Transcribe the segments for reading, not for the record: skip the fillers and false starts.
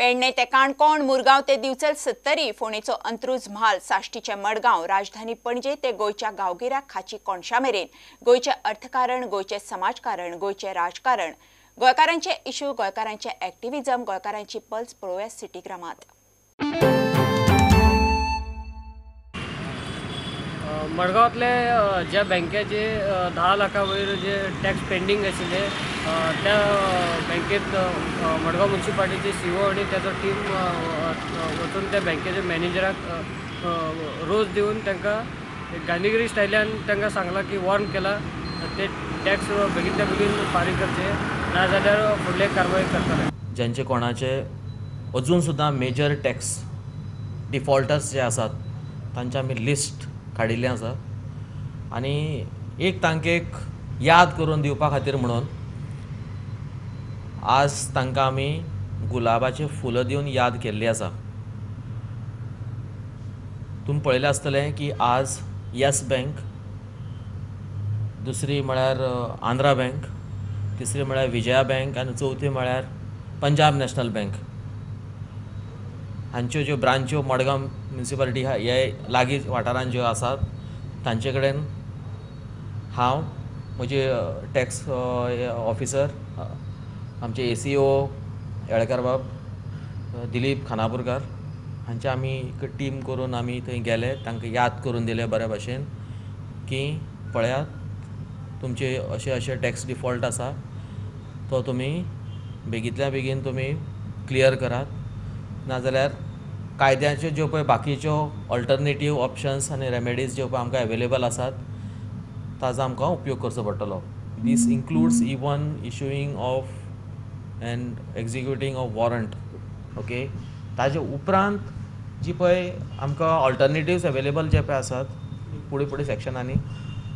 पेडणे ते काणकोण, मुरगांव ते दिवचल सत्तरी, फोंडेचो अंत्रुज म्हाल, साश्टीचे मडगांव, राजधानी पणजे ते गोंयच्या गांवगिऱ्या खाची कोणशा मेरेन गोंयचें अर्थकारण, गोंयचें समाजकारण, गोंयचें राजकारण, गोंयकारांचे इशू, गोंयकारांचे ॲक्टिव्हिजम, गोंयकारांची पल्स पळोवया सिटीग्रामात. मडगांवांतले ज्या बँकेचे 10 लाखा वयर जे टॅक्स पेंडींग आशिल्ले त्या बँकेत मडगांव म्युनिसिपालिटीचे सीओ आनी ताचो टीम वचून त्या बँकेचे मॅनेजराक रोज दिवन तांकां गांधीगिरी स्टायल्यान तांकां सांगलां की वॉर्न केला ते टॅक्स बेगीनच्या बेगीन फारीक करचे ना जाल्यार फुडले कारवाय करतले. ज्यांचे कोणाचे अजून सुद्दां मेजर टॅक्स डिफॉल्टर्स जे आसात तांचे आमी लिस्ट काडिल्लें आसा आनी एक तांकां एक याद करून दिवपा खातीर म्हणून आज तांकां आमी गुलाबाचें फुलां दिवन याद केल्ली आसा. तुमी पळयलें आसतलें की आज येस बँक, दुसरी म्हळ्यार आंध्रा बँक, तिसरी म्हळ्यार विजया बँक आनी चवथी म्हळ्यार पंजाब नॅशनल बँक हांच्यो ज्यो ब्रांच्यो मडगांव म्युनिसिपालिटी ह्या लागीं वाठारांत ज्यो आसात तांचे कडेन हांव म्हजे टॅक्स ऑफिसर आमचे ACO Yelekar बाब, दिलीप खानापूरकार हांचे आमी एक टीम करून आमी थंय गेले, तांकां याद करून दिले बऱ्या भाशेन की पळयात तुमचे अशे अशे टॅक्स डिफॉल्ट आसा तो तुमी बेगींतल्या बेगीन तुमी क्लियर करात, नाजाल्यार कायद्याच्यो ज्यो पळय बाकीच्यो ऑल्टरनेटीव ऑप्शन्स आनी रेमेडीज ज्यो पळय आमकां अवेलेबल आसात ताजो आमकां उपयोग करचो पडटलो. This includes even issuing of and executing of warrant. Okay, ताजे उपरांत जी पळय आमकां ऑल्टरनेटिव्स अवेलेबल जे पळय आसात फुडें फुडें सेक्शनांनी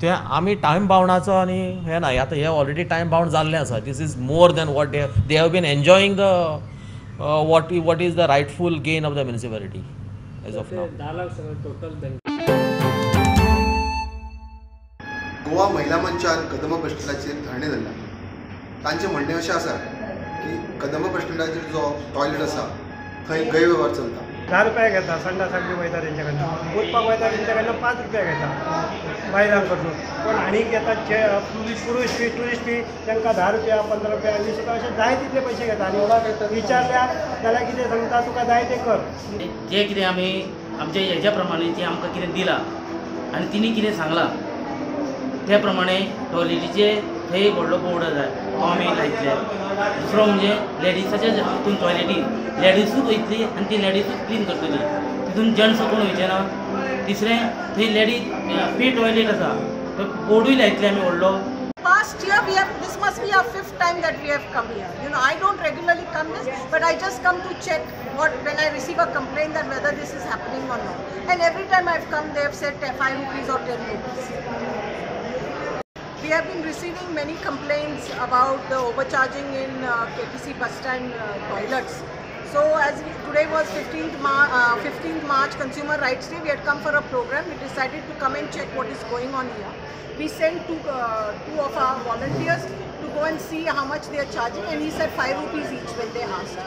ते आमी टायम बाउंडाचो आनी हें ना, आतां हें ऑलरेडी टायम बाउंड जाल्लें आसा. This is more than what they have been enjoying the what is the rightful gain of the municipality as of now. 10 lakh total bank. Goa महिला मंचान कदंब बस स्टँडाचेर धरणें धरलां. तांचें म्हणणें अशें आसा की कदंब बस स्टँडाचेर जो टॉयलेट आसा थंय गैरवेव्हार चलता. 10 रुपया घेता, संडासाक बी वयता तेंच्या कडल्यान, उदपाक वयता तेंच्या कडल्यान 5 रुपया घेता बायलां कडसून, पण आनीक येता जे पुरूश बी ट्युरिस्ट बी तांकां 10 रुपया 15 रुपया 20 रुपया अशे जाय तितले पयशे घेता आनी विचारल्यार जाल्यार कितें सांगता तुका जाय तें कर. जे कितें आमी आमच्या हेज्या प्रमाणे जें आमकां कितें दिलां आनी तिणी कितें सांगलां त्या प्रमाणे टॉयलेटीचे थंय व्हडलो बोर्ड जाय तो आमी लायतले. दुसरो म्हणजे लेडिसाच्या हातून टॉयलेटी लेडीसूच वयतली आनी ती लेडीसूच क्लीन करतली, तितून जेंट्स कोण वयचे ना. तिसरें थंय लेडीज पे टॉयलेट आसा थंय बोर्डूय लायतले आमी व्हडलो. Past year we have, this must be our 5th time that we have come here. You know, I don't regularly come this, but I just come to check what when I receive a complaint that whether this is happening or not. And every time I've come, they have said 5 rupees or 10 rupees. We have been receiving many complaints about the overcharging in KTC bus stand toilets. So as today was 15th March Consumer Rights Day, we had come for a program. We decided to come and check what is going on here. We sent two of our volunteers to go and see how much they are charging, and he said 5 rupees each when they asked.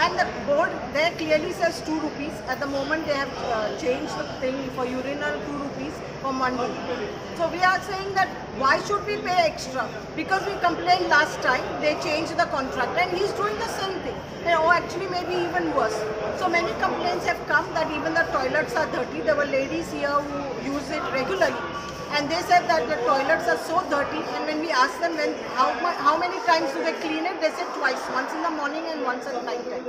And the board there clearly says 2 rupees. At the moment they have changed the thing for urinal 2 rupees from 1 rupee. So we are saying that why should we pay extra? Because we complained last time, they changed the contract and he's doing the same thing. And, oh, actually maybe even worse. So many complaints have come that even the toilets are dirty. There were ladies here who use it regularly. And they said that the toilets are so dirty, and when we asked them when, how many times do they clean it, they said twice, once in the morning and once at night time.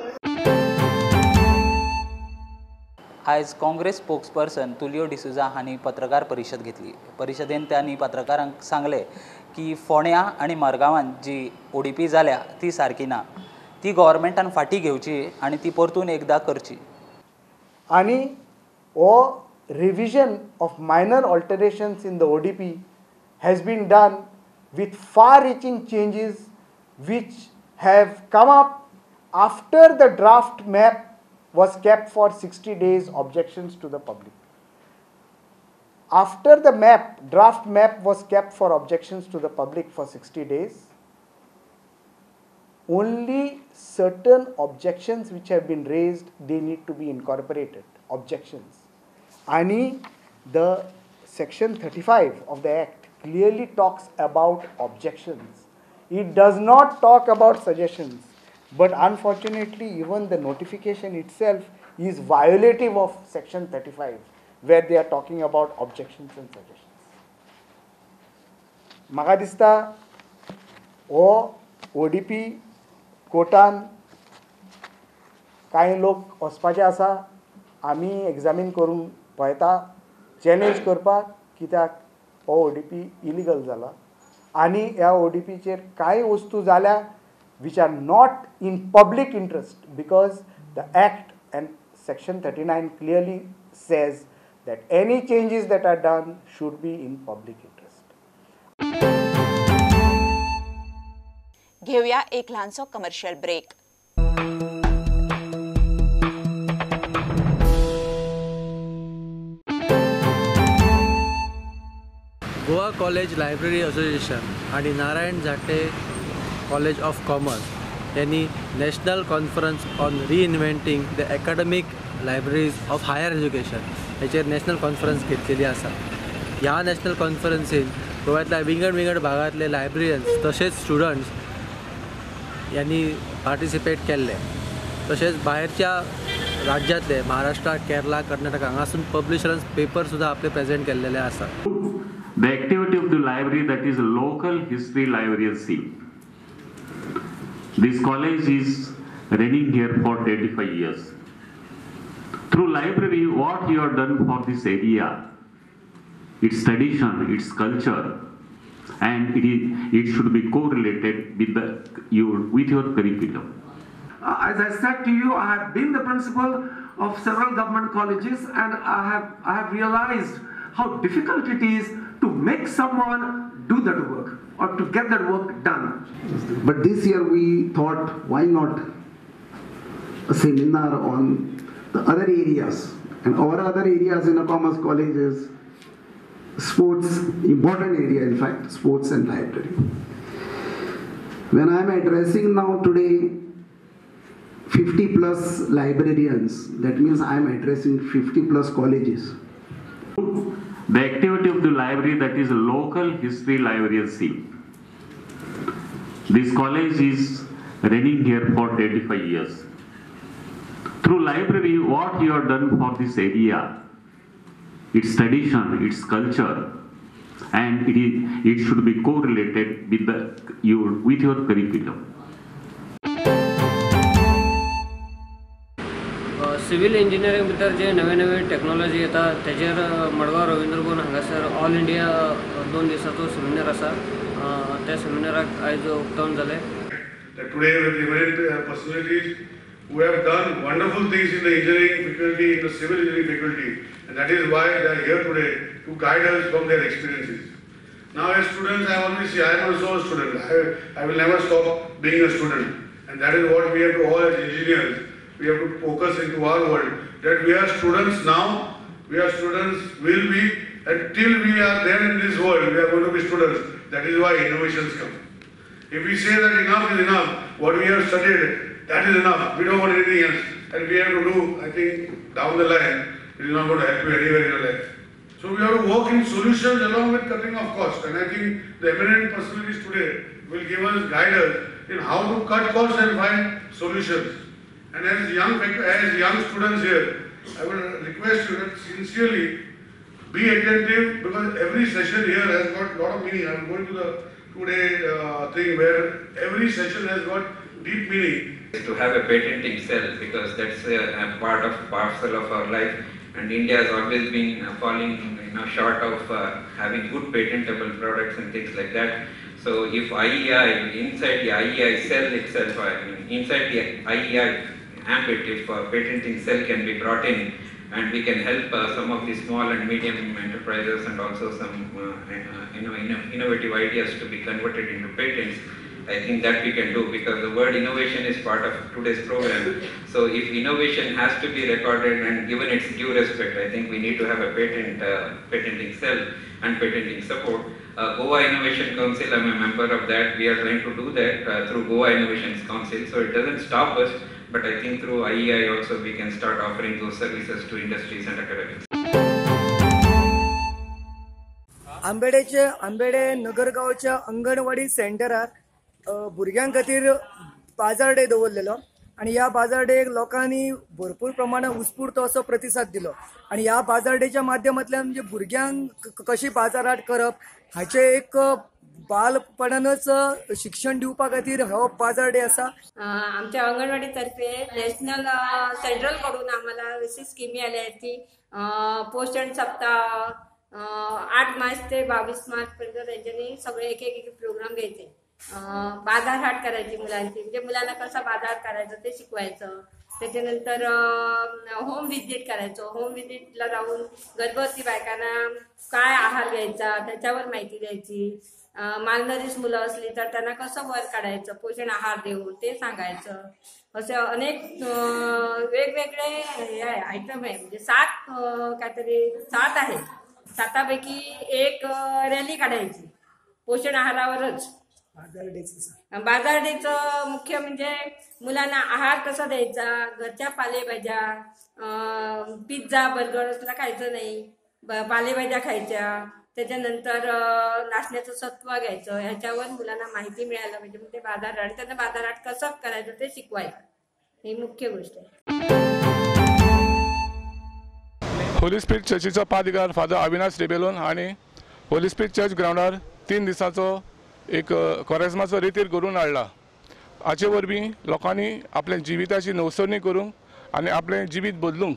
आयज Congress spokesperson Tulio D'Souza हांणी पत्रकार परिशद घेतली. परिशदेन त्यांनी पत्रकारांक सांगलें की फोंड्या आनी मडगांवांत जी ODP जाल्या ती सारकी ना, ती गव्हर्मेंटान फाटीं घेवची आनी ती परतून एकदां करची. आनी हो revision of minor alterations in the ODP has been done with far-reaching changes which have come up after the draft map was kept for 60 days objections to the public. After the draft map was kept for objections to the public for 60 days, only Certain objections which have been raised, they need to be incorporated, objections. आनी the section 35 of the act clearly talks about objections. It does not talk about suggestions, but unfortunately even the notification itself is violative of section 35, where they are talking about objections and suggestions. म्हाका दिसता हो ODP कोर्टान कांय लोक वचपाचे आसा, आमी examine करून पळयता चॅलेंज करपाक, कित्याक हो ओडीपी इलिगल जाला आनी ह्या ओडीपीचेर कांय वस्तू जाल्या which are not in public interest, because the act and section 39 clearly says that any changes that are done should be in public interest. घेऊया एक लहानसो commercial break. Goa college library association आणि नारायण झाटे college of commerce यांनी national conference on reinventing the academic libraries of higher education हेचेर national conference घेतलेली आसा. ह्या national कॉन्फरन्सीन गोव्यांतल्या विंगड विंगड भागांतले लायब्ररियन्स तशेंच स्टुडंट्स यांनी पार्टिसिपेट केल्ले. तशेंच भायरच्या राज्यांतले महाराष्ट्र, केरला, कर्नाटक हांगासून पब्लिशर्स पेपर सुद्दां आपले प्रेजेंट केल्लेले आसा. The activity of the library, that is local history librarianship. This college is running here for 25 years. Through library, what you have done for this area, its tradition, its culture, and it should be correlated with with your curriculum. As I said to you, I have been the principal of several government colleges, and I have realized how difficult it is to make someone do that work or to get that work done. But this year we thought, why not a seminar on the other areas? And our other areas in a commerce college is sports, important area in fact, sports and library. When I am addressing now today 50 plus librarians, that means I am addressing 50 plus colleges. The activity of the library, that is local history librarianship. This college is running here for 25 years. Through library, what you have done for this area, its tradition, its culture, and it should be correlated with with your curriculum. Civil engineering भितर जे नवे नवे technology येता तेजेर मडगांव रवींद्र भवन हांगासर all India 2 दिसाचो seminar आसा. त्या सेमिनाराक आयज उक्तावण जालें. Today with eminent personalities who have done wonderful things in the engineering faculty, in the civil engineering faculty, and that is why they are here today to guide us from their experiences. Now as students, I always say, I am also a student. I will never stop being a student, and that is what we have to all as engineers, we have to focus into our world, that we are students now, we are students will be, and till we are there in this world, we are going to be students. That is why innovations come. If we say that enough is enough, what we have studied, that is enough, we don't want anything else, and we have to do, I think, down the line, it is not going to help you anywhere in your life. So we have to work in solutions along with cutting of cost, and I think the eminent personalities today will give us guidance in how to cut costs and find solutions. And as young students here, I will request you that sincerely be attentive, because every session here has got a lot of meaning. I am going to the 2-day thing where every session has got deep meaning. To have a patenting cell, because that's a part of parcel of our life, and India has always been falling short of having good patentable products and things like that. So if IEI, inside the IEI cell itself, I mean, inside the IEI ambit, if a patenting cell can be brought in, and we can help some of the small and medium enterprises and also some innovative ideas to be converted into patents, I think that we can do, because the word innovation is part of today's program. So if innovation has to be recorded and given its due respect, I think we need to have a patenting cell and patenting support. Goa Innovation Council, I'm a member of that. We are trying to do that through Goa Innovations Council. So it doesn't stop us, but I think through IEI also we can start offering those services to industries and academics. आंबेडेचे Ambede नगरगांवच्या anganwadi सेंटरार भुरग्यां खातीर बाजार day दवरलेलो आनी ह्या बाजार डेक लोकांनी भरपूर प्रमाणात उत्स्फूर्त असो प्रतिसाद दिलो आनी ह्या बाजार डेच्या माध्यमांतल्यान म्हणजे भुरग्यांक कशी बाजारहाट करप हाचें एक बालपणानच शिक्षण दिवपा खातीर हो बाजार डे आसा. आमच्या अंगणवाडीतर्फे नॅशनल सेंट्रल कडून आम्हाला अशी स्किमी आल्या आहेत की पोषण सप्ताह 8 मार्च ते 22 मार्च पर्यंत त्यांच्यानी सगळे एक एक प्रोग्राम घ्यायचे. बाजारहाट करायची मुलांची, म्हणजे मुलांना कसा बाजार करायचा ते शिकवायचं. त्याच्यानंतर होम व्हिजिट करायचं. होम व्हिजिटला जाऊन गर्भवती बायकांना काय आहार घ्यायचा त्याच्यावर माहिती द्यायची. मालनरिश मुलं असली तर त्यांना कसं वर काढायचं पोषण आहार देऊन ते सांगायचं. असे अनेक वेगवेगळे हे आयटम आहे, म्हणजे 7 काहीतरी 7 आहेत. 7 पैकी एक रॅली काढायची पोषण आहारावरच. बाजार डेचं मुख्य म्हणजे मुलांना आहार कसा द्यायचा, घरच्या पालेभाज्या, पिझ्झा बर्गर असला खायचं नाही, पालेभाज्या खायच्या, त्याच्यानंतर नाचण्याचं सत्व घ्यायचं, ह्याच्यावर मुलांना माहिती मिळायला पाहिजे. म्हणजे बाजार आणि त्यांना बाजारात कसं करायचं ते शिकवायचं, ही मुख्य गोष्ट आहे. होली स्पिरिट चर्चीचो पादिगार फादर अविनाश रिबेलोन हांणी होली स्पिरिट चर्च ग्रावंडार 3 दिसांचो एक कोरेज्माचो रितीर करून हाडला. हाचे वरवीं लोकांनी आपल्या जिविताची नवसरणी करूंक आनी आपलें जिवीत बदलूंक.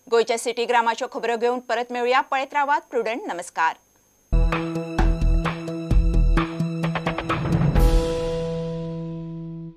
गोंयच्या सिटी ग्रामाच्यो खबरो घेवन परत मेळुया. पळयत रावात प्रुडंट. नमस्कार.